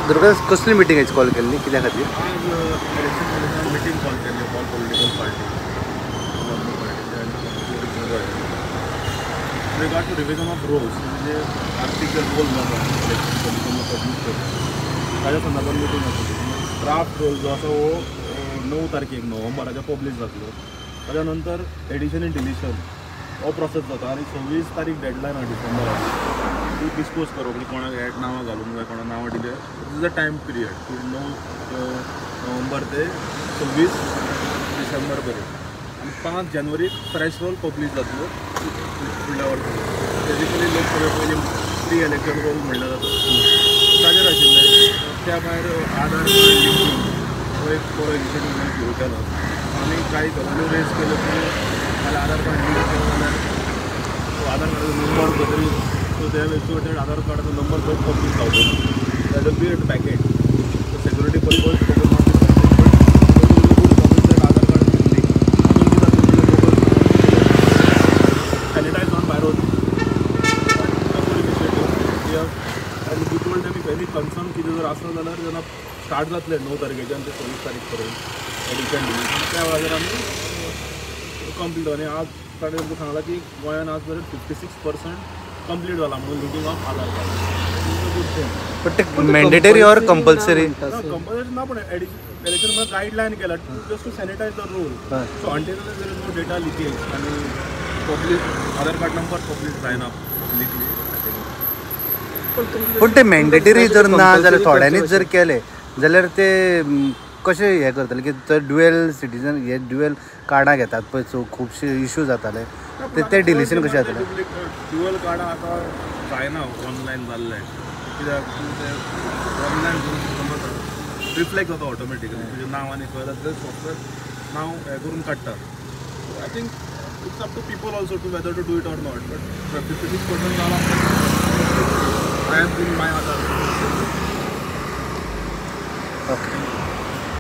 दुर्गा, कसली meeting call केल्ली, कित्या खातीर? आज इलेक्शन कमिशनान मिटींग कॉल केल्ली ऑल पॉलिटिकल पार्टी पार्टीचे regard to revision of rolls, म्हणजे आर्थिक रोल जो आसा इलेक्शन कमिशन पब्लीश करता ताच्या संदर्भात मिटींग आसली. ड्राफ्ट रोल जो आसा हो 9 तारखेक नोव्हेंबराच्या पब्लीश जातलो. ताच्या नंतर एडिशन आनी डिलिशन हो प्रोसेस जाता आनी 26 तारीख डेडलायन आहा डिसेंबराची ती डिस्पोज करप, म्हणजे कोणाक ॲड नांवां घालूंक जाय, कोणाक नांवां दिले. Is a time period 9 नोव्हेंबर ते 26 डिसेंबर पर्यंत आनी 5 जानेवारीक फ्रेश रोल पब्लीश जातलो फुडल्या वर्सा. बेजिकली लोकसभे पयलीं प्री इलेक्शन रोल म्हणल्यार जाता ताजेर आशिल्लें. त्या भायर आधार कार्ड लिंकींग हो एक बरो इनिशिएटीव सुरू केला आनी कांय गजाल्यो रेज केल्यो की फाल्यां आधार कार्ड लिंक केलें जाल्यार आधार कार्डाचो नंबर खंय तरी, सो ते वेबसायटीर आधार कार्डाचो नंबर खंय पब्लीश जावचो ना, that will be at packet. So security purpose Aadhaar card link sanitize जावन भायर वता. आनी we told them if any concern कितें जर आसत जाल्यार जेन्ना स्टार्ट जातलें 9 तारखेच्यान ते 26 तारीख पर्यंत एडिशन डिलिशन, त्या वेळार आमी कंप्लीट. आनी आज ताणें तुमकां सांगलां की गोंयान आज पर्यंत 56% कंप्लीट जाला म्हणून linking of Aadhaar card. Good thing. पण ते मॅन्डेटरी ऑर कंपल्सरी? कंपल्सरी ना, पण इलेक्शन गायडलायन केला just to sanitize the roll. So until there is no data leakage आनी public Aadhaar card number publish जायना पब्लिकली. पण ते मॅन्डेटरी जर ना जाल्यार थोड्यांनीच जर केलें जाल्यार ते कशें हें करतले की तर ड्युएल सिटीजन हे ड्युएल कार्डां घेतात पळय, सो खुबशे इशू जाताले ते डिलिशन कशें जातलें? ड्युअल कार्डां आतां जायना, ऑनलायन जाल्लें कित्याक तूं तें ऑनलायन करून सिस्टम आसा रिफ्लेक्ट जाता ऑटोमॅटिकली तुजें नांव आनी खंय जाता तें सॉफ्टवेअर नांव हें करून काडटा. I think it's up to people also to whether to do it or not, but 56% जाला. I have been my Aadhaar. Okay.